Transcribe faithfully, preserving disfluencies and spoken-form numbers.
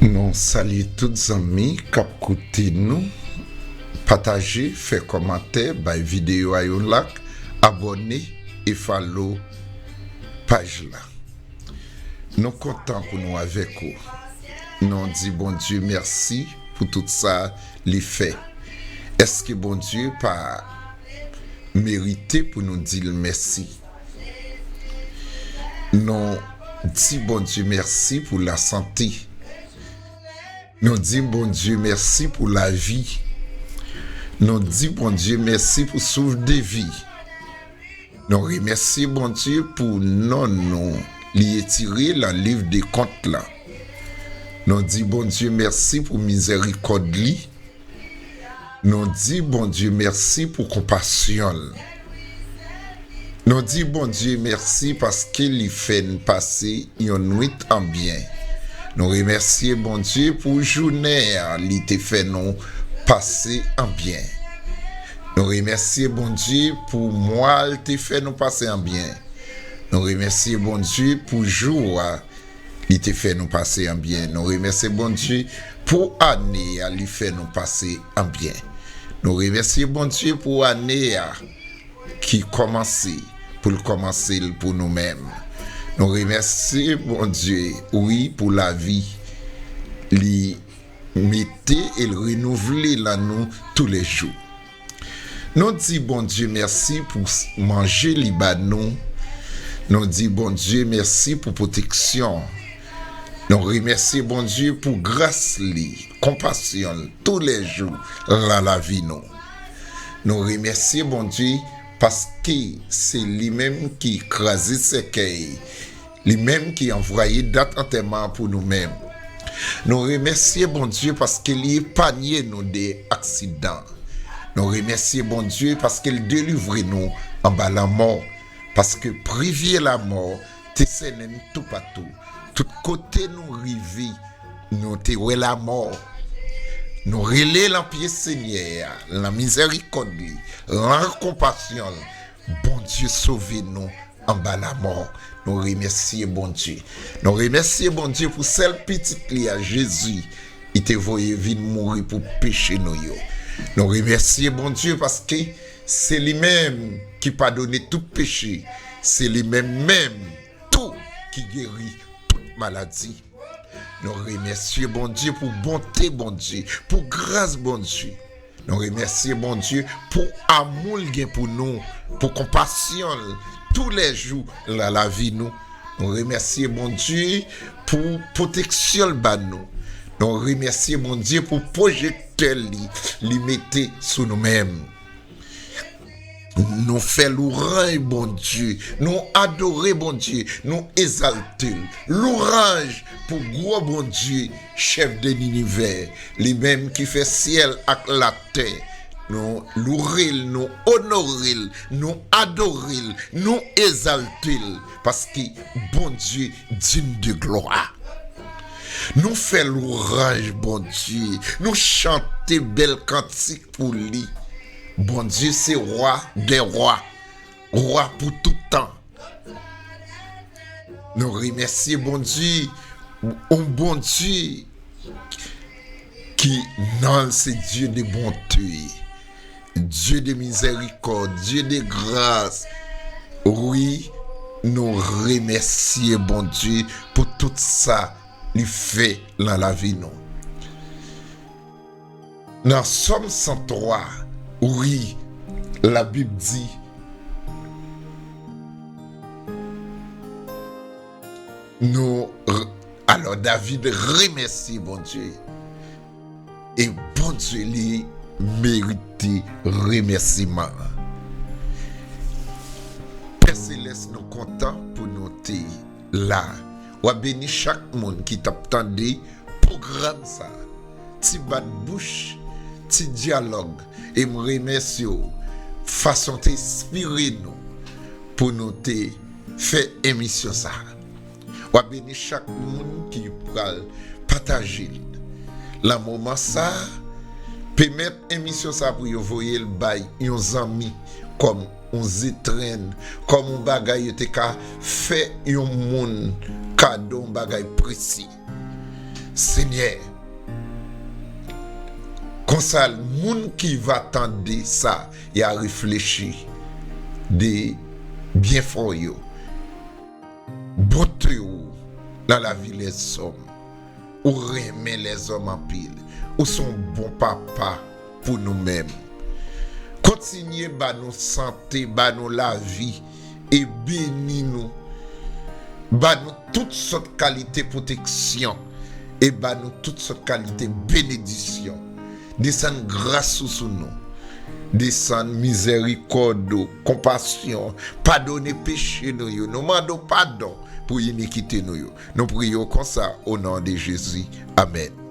Nou salye tout zanmi k ap koute nou. Pataje, fè kòmantè, bay videyo a yon like, abòne e follow paj la. Nou kontan pou nou avèk ou. Nou di Bondye mèsi pou tout sa li fè. Èske Bondye pa merite pou nou di l mèsi? Nou di Bondye mèsi pou lasante. Nou di Bondye mèsi pou lavi. Nou di Bondye mèsi pou souf de vi. Nou remèsye Bondye pou non nou li etire nan liv de kont la. Nou di Bondye mèsi pou mizèrikòd li. Nou di Bondye mèsi pou konpasyon l. Nou di Bondye mèsi paske li fè n pase yon nwit an byen. Nou remèsye Bondye pou jounen an li te fè nou pase an byen. Nou remèsye Bondye pou mwa l te fè nou pase an byen. Nou remèsye Bondye pou jou a li te fè nou pase an byen. Nou remèsye Bondye pou ane a li fè nou pase an byen. Nou remèsye Bondye pou ane a ki kòmanse, pou l kòmanse l pou nou menm. Nou remèsye Bondye, wi, pou lavi li mete e l renouvle nan nou toulejou. Nou di Bondye mèsi pou s- manje li ba nou. Nou di Bondye mèsi pou pwoteksyon. Nou remèsye Bondye pou gras li, konpasyon l toulejou nan lavi nou. Nou remèsye Bondye paske se li menm ki kraze sèkèy, li menm ki anvwaye dat antèman an pou nou menm. Nou remèsye Bondye paske li epanye nou de aksidan. Nou remèsye Bondye paske l delivre nou anba lanmò, paske privye lamò te sènen n toupatou. Tout kote nou rive, nou te wè lamò. Nou rele nan pye Senyè a, nan mizèrikòd li, nan konpasyon l. Bondye sove nou anba lamò. Nou remèsye Bondye. Nou remèsye Bondye pou sèl pitit li a, Jezi. Li te voye vin mouri pou peche nou yo. Nou remèsye Bondye paske se li menm ki padone tout peche. Se li menm menm tou ki geri tout maladi. Nou remèsye Bondye pou bonte Bondye, pou gras Bondye. Nou remèsye Bondye pou amou l gen pou nou, pou konpasyon l toulejou nan lavi nou. Nou remèsye Bondye pou pwoteksyon l ba nou. Nou remèsye Bondye pou pwojektè li, li mete sou nou menm. Nou fè louranj Bondye, nou adore Bondye, nou egzalte l. Louranj pou gwo Bondye, chèf de linivè, li menm ki fè syèl ak latè. Nou loure l, nou onore l, nou adore l, nou egzalte l, paske Bondye digne de gloire. Nou fè louranj Bondye, nou chante bèl kantik pou li. Bondye se wa dè wa, wa pou tout tan. Nou remèsye Bondye, yon Bondye ki non l se Dye de bonte, Dye de mizèrikòd, Dye de gras. Wi, nou remèsye Bondye pou tout sa li fè nan lavi nou. Nan Sòm san twa, wi, Labib di, nou, alò, David remèsye Bondye. E Bondye li merite remèsiman. Pè Selès, nou kontan pou nou te la. W ap beni chak moun ki t ap tande pwogram sa, ti bat bouch, ti dyalòg, e m remèsye w fason w te enspire nou pou nou te fè emisyon sa. W ap beni chak moun ki pral pataje l. Nan moman sa, pèmèt emisyon sa pou yo voye l bay yon zanmi kòm yon etrenn, kòm yon bagay yo te ka fè yon moun kado, yon bagay presye. Senyè, konsa moun ki va tande sa, y a reflechi de byenfè w yo, bonte w nan lavi lèzòm. Ou renmen lèzòm anpil. Ou se yon bon papa pou nou menm. Kontinye ba nou sante, ba nou lavi, e beni nou. Ba nou tout sòt kalite pwoteksyon, e ba nou tout sòt kalite benedisyon. Desann gras ou sou nou. Desann mizèrikòd ou, konpasyon, padone peche nou yo. Nou mande w padon pou inikite nou yo. Nou priye w konsa, o non de Jezi. Amèn.